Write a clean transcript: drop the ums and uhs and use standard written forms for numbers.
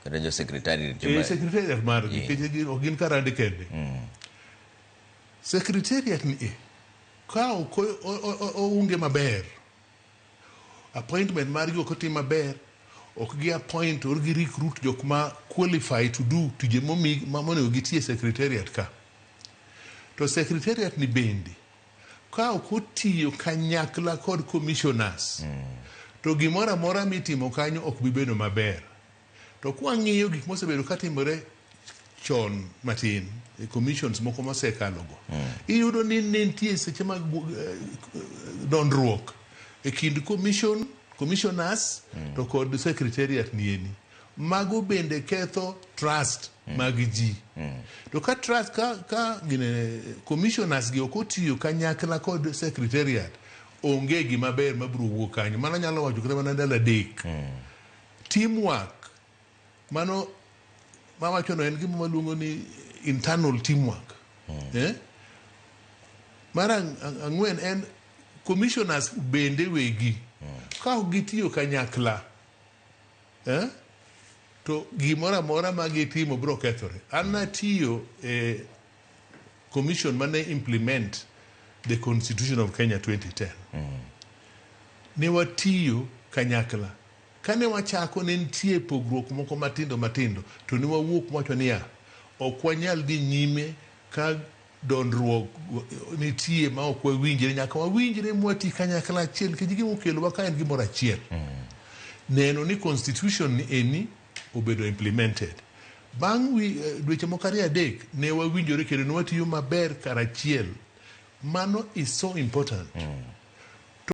Kata jo secretariat. Secretariat margi nikech ok gin karande kende. Secretariat ni e ka ok ounge maber, appointment margi ok otim maber, ok gi appoint or gi recruit jok ma qualify to do tije momi monego giti e secretariat ka. To secretariat ni bende ka ok otiyo kanyakla kod commissioners, to gimoro amora mitimo kanyo ok bi bedo maber. To kwang'iyo gik mosebedo katimore chon matin e commissions moko mosekalogo, iyudo ni ne nitie seche mag dondruok e kind commissioners to kod secretariat nieni. Mago bende ketho trust mag ji. To ka trust ka gine commissioners gi ok otiyo kanyakla kod secretariat, onge gima ber mabiro wuok kanyo. Mano anyalo wacho kata mana ndalo 3. Teamwork, mano mawachono en gima waluongo ni internal teamwork. Eh? Mar 4 en commissioners bende wegi. Ka ok gitiyo kanyakla, to gimoro amora ma gitimo biro kethore. An natiyo e commission mane implement the Constitution of Kenya 2010. Ne watiyo kanyakla. Kane wachako ne nitie pogruok moko matindo matindo, to ne wawuok mwacho niya, ok wanyal dhi nyime ka dondruok nitie ma ok wawinjre, nyaka wawinjre mwati kanyakla achiel, nikech gima okelowa ka en gimoro achiel. Neno ni constitution ni eni obedo implemented. Bang' dweche moko 2 3 ne wawinjore kendo ne watiyo maber karachiel. Mano is so important.